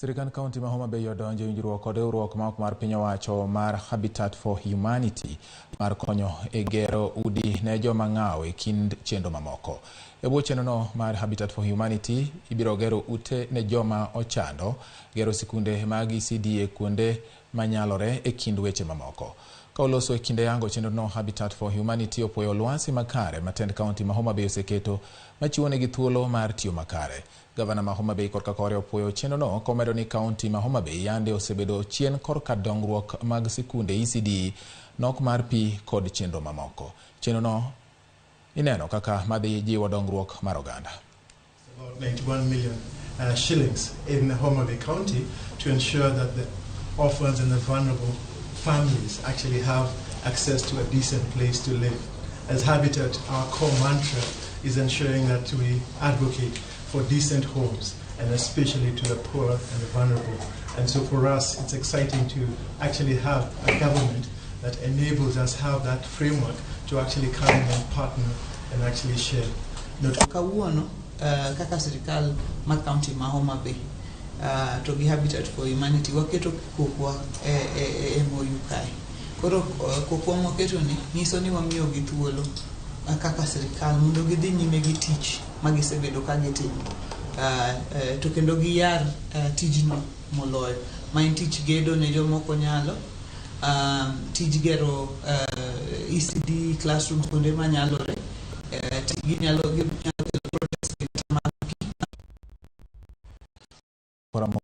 Sirkand kaunti ma Homa Bay odonjo e winjruok kod riwruok ma ok mar piny owacho mar Habitat for Humanity mar konyo e gero udi ne joma ng'aw e kind chenro mamoko. E bwo chenrono mar Habitat for Humanity, ibiro gero ute ne joma ochando, gero sikunde mag ECD e kuonde manyalore e kind weche mamoko. Ka oloso e kinde yango chenrono, Habitat for Humanity opuoyo lwasi makare ma tend kaunti ma Homa Bay oseketo machiwonegi thuolo mar tiyo makare. Gavana ma Homa Bay korka kore opuoyo chenrono komedo ni kaunti ma Homa Bay yande osebedo chien korka dongruok mag sikunde ECD, nok mar pi kod chenro mamoko. Chenrono ineno kaka madhi jiwo dongruok mar oganda. About 91 million shillings in Homa Bay County to ensure that the orphans and the vulnerable families actually have access to a decent place to live. As Habitat, our core mantra is ensuring that we advocate for decent homes, and especially to the poor and the vulnerable. And so for us, it's exciting to actually have a government that enables us have that framework to actually come in and partner and actually share. Not Kawuono kaka sirikal mar county ma Homa Bay to gi Habitat for Humanity waketo kokwa e MOU kae. Koro kokwa mwaketo ni nyiso ni wamiyo gi thuolo kaka sirikal mondo gidhi nyime gi tich ma gisebedo ka gitimo to kendo giyar tijno moloyo ma en tich gedo ne jomoko nyalo, tij gero ECD classrooms kuonde manyalore, ginyalo